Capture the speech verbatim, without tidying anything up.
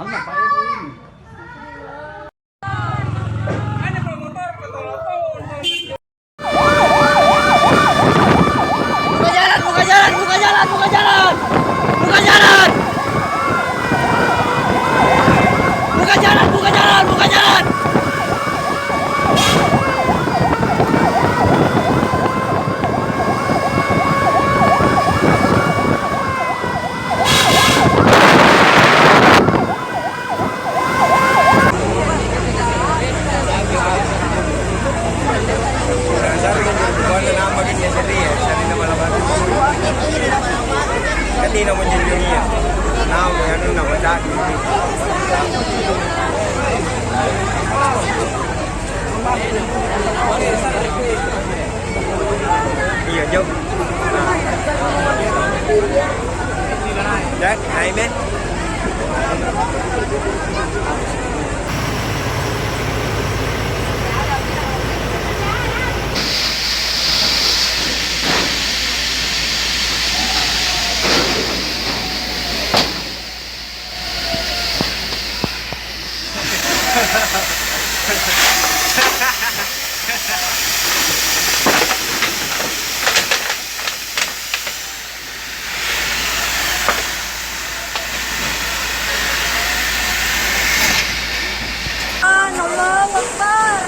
Buka jalan, buka jalan, buka jalan, buka jalan! Buka jalan! Buka jalan, buka jalan, buka jalan! Iya, jauh. Nah. Dan, ayo, men. Allahu Akbar.